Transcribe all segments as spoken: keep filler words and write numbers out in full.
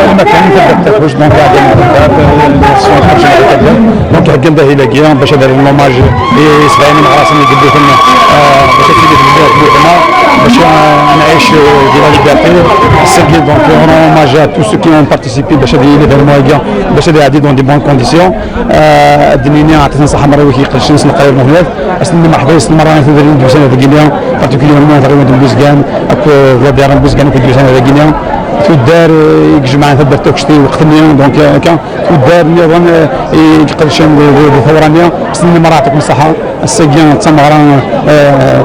كما كان في الدكتور كوش، دونك، هذا المنتخب، آه، السيون خرج من الكابتن. دونك، هكا ندهي لك، باش هذا لوماج، إيه، سبعين من راسهم يقدوهم، آه، باش تسيدي في البلاد كلنا، باش، آه، نعيش، آه، دي لا ليبرتي. سيكي، دونك، رون اوماج ا تو سو كي اون بارتيسيبي باش هذه ليفينمون هكا، باش هذه عادي دون دي بون كونديسيون. آه، الدنيا عطيتنا صحة مرة ويكي قلشين سنقريب من هناك. أصلا ما حضرش المرة أنا تدري ندوز أنا ذاكينيا، بارتيكوليرمون تقريبا ندوز كان، أكو لا ديار ندوز كان، أكو ندوز أنا ذاكينيا. تدار، آه، يجمع هذا الدكتور كشتي وقتني، دونك، آه، كان تدار نظام، آه، يقلشين ثورانية. أصلا ما راح تعطيكم الصحة. الساقية تمغران، آه،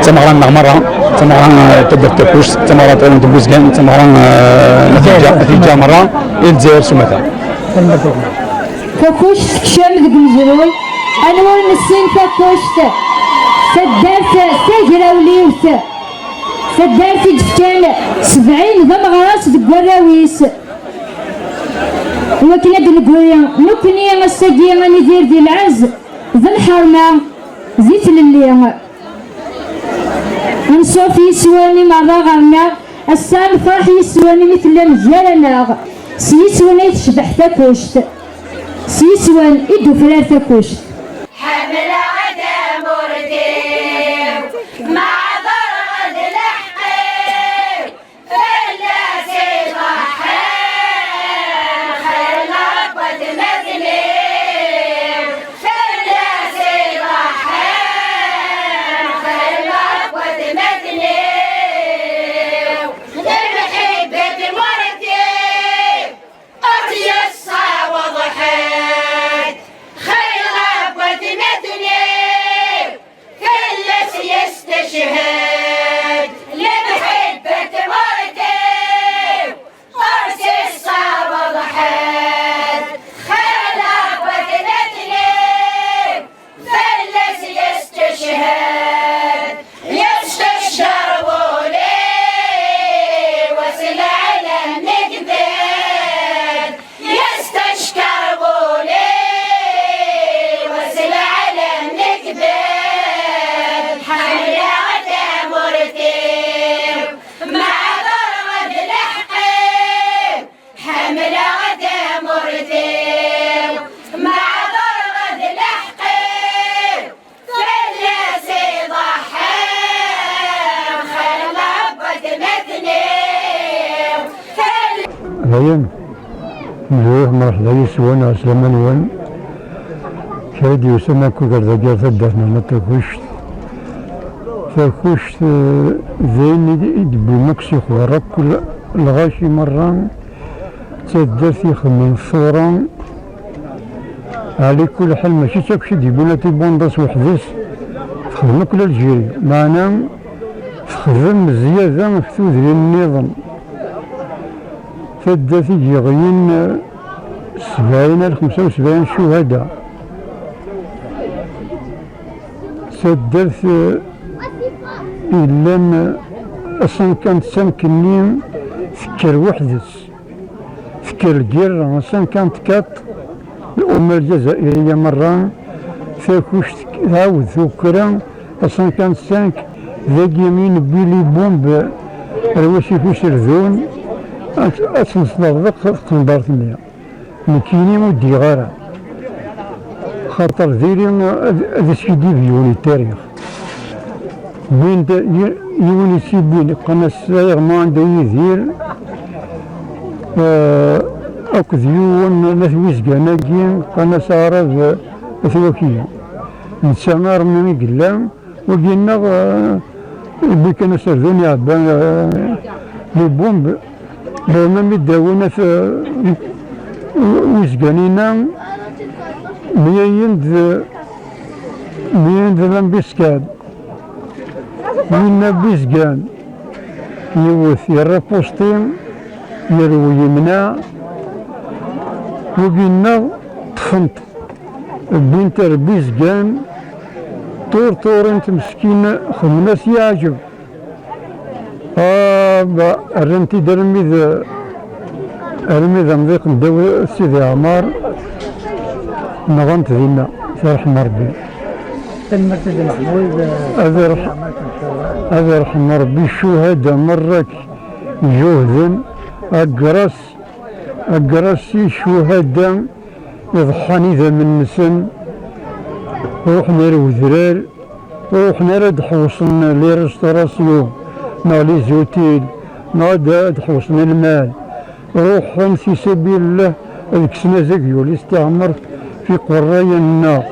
تمغران نغمرة، تمغران، آه، تدر تكوش، تمغران تغيون تبوزقان، تمغران، آه، نتيجة، نتيجة مرة، إلدزير سمثا. Takkuct tekcem deg umezruy, anwa ur nessin Takkuct? Taddart tagrawliwt, taddart i d-fkan sebɛin d ameɣras deg warraw-is. Iwakken ad d-negri nekkni ass-agi ad nidir di lɛezz d lḥerma, di tlelli. Anṣuf yis-wen i merra ɣer-neɣ, ass-a nefreḥ yis-wen imi tellam gar-aneɣ. S yis-wen ay tecbeḥ Takkuct, s yis-wen i d-tufrar Takkuct. Ḥemmleɣ tamurt-iw, meɛḍreɣ d leḥq-iw. Fell-as iḍḥan xir n Ṛebbi watmaten-iw. Fell-as iḍḥan xir n Ṛebbi watmaten-iw. Lemḥibba n tmurt-iw, ad tt-yessaweḍ ḥedd. Xir n Ṛebbi watmaten-iw. Fell-as yestechhed, lemḥibba n tmurt-iw, ur s-issaweḍ ḥedd. Xir n Ṛebbi watmaten-iw, fell-as yestechhed, yestechhed wul-iw, s lɛalam nekbed. Yestechkeṛ wul-iw, s lɛalam nekbed. Ḥemmleɣ tamurt-iw, meɛḍreɣ d leḥq-iw. Ḥemmleɣ tamurt-iw, meɛḍreɣ d leḥq-iw. Fell-as iḍḥan xir n Ṛebbi watmaten-iw. Fell- Dayen, mzuret, mṛeḥba yis-wen, ɛeslama-nwen. Kra i d-yusan akk gar dagi ar taddart-nneɣ n Takkuct. Takkuct, eh, d ayen i d-, i d-wwin akk s ixwar akk l-, lɣaci meṛṛa. D taddart ixedmen ṣṣura. Ɛli kul ḥal, mačči d Takkuct i d-yewwin atibundas weḥd-s, texdem akk l'Algérie, meɛna texdem zzyada ɣef tudrin nniḍen. Taddart i d-yeɣlin, eh, sebɛin ar xemsa u sebɛin ccuhada. Taddart, eh, yellan, eh, cinquante-cinq-nni tekker weḥd-s. Tekker lgirra, cinquante-quatre, l'umma lǧazairiya meṛṛa, Takkuct tɛawed tukkra, cinquante-cinq, dagi i newwi les bombes ar wasif userdun, ad, ad tt-nesderbeq tqendart-nni. Nekkini ur ddiɣ ara, xaṭer diri ad, ad iskidib yiwen i tarix. Wwin-d y-, yiwen i tt-iwwin, qqaren-as Sayiɣ Muɛend Yidir, eh, akked yiwen n at Wizgan-agi, qqaren-as Aɛrab, eh, At Waki. Netta armi i yella, wagi-nneɣ, eh, yewwi kan aserdun iɛebba, eh, les bombes, bon, mi d-awin at, eh, Wizgan-inna, myayen-d, myayen-d l'embuscade. Winna Wizgan, yiwet yerra pusti, yerwi yemna, wigi-nneɣ ṭṭfen-t, wwin-t ar Wizgan, ṭurṭurin-t meskin, xedmen-as yeɛǧeb. Ah, ba, rran-t-id armi d, armi d amḍiq n ddaw Sidi Ɛmar, nɣan-t dinna, s rrḥem n Ṛebbi. Tanemmirt a Dda Meḥmud. Ad irḥ-, ad irḥem Ṛebbi ccuhada merra-k ijuhden, agras, Agras i ccuhada iḍeḥḥan idammen-nsen, ruḥen ar wedrar, ruḥen ara d-ḥewṣen les restaurations neɣ les hôtels, neɣ ad d-ḥewṣen lmal, ruḥen fi sabil llah ad kksen azaglu n listiɛmar fi iqerrayen-nneɣ.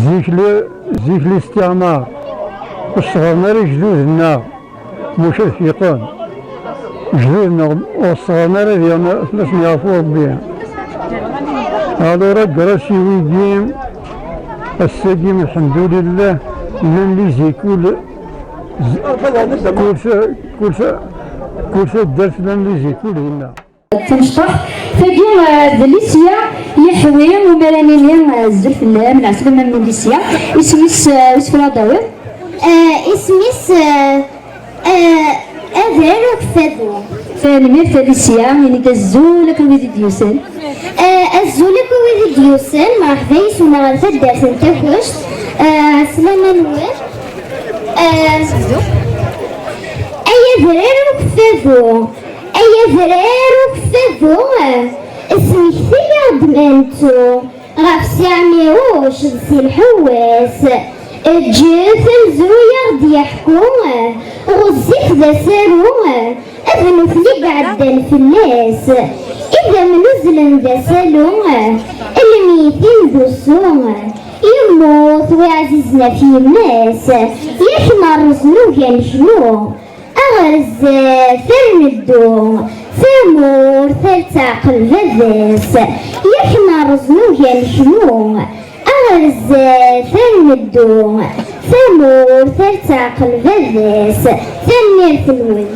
Zik li-, zik listiɛmar ur sɣren ara agdud-nneɣ. Muc ad fiqen. Jdur-nneɣ ur sɣren ara diɣen fell-asen yeɛfu Rebbi. Alors agras i wigi, ass-agi lḥemdulillah, llan les écoles, kul ta-, kul ta-, kul taddart llan les écoles dinna. Tamecṭuḥt tagi, eh, d Lisya Yeḥwi, umi ara nini, eh, azul fell-am, lɛeslama n Lisya. Isem-is, eh, isefra ad d-tawiḍ? Eh, isem-is, eh, eh, Adrar Ukeffadu. Tanemmirt a Lisya, ini-d azul akk i wid i d-yusan. Eh, azul akk i wid i d-yusan, merḥba yes-wen ɣer taddart n Takkuct. Eh, ɛeslama-nwen. Eh, ay Adrar Ukeffadu, ay Adrar Ukeffadu, smekti-yaɣ-d ma nettu ɣef Si Ɛmiruc d Si Lḥewwas. Eǧǧet amezruy a ɣ-d-yeḥku, ɣezzif d asaru, d nutni i iɛeddan fell-as. Idammen uzzlen d asalu, lmeytin d usu, yemmut wi ɛzizen ɣef yemma-s. Yak nerreẓ nugi ad neknu, a ɣer zdat ar neddu, tamurt ar teɛqel baba-s. Yak nerreẓ nugi ad neknu, a ɣer zdat ar neddu, tamurt ar teɛqel baba-s. Tanemmirt-nwen.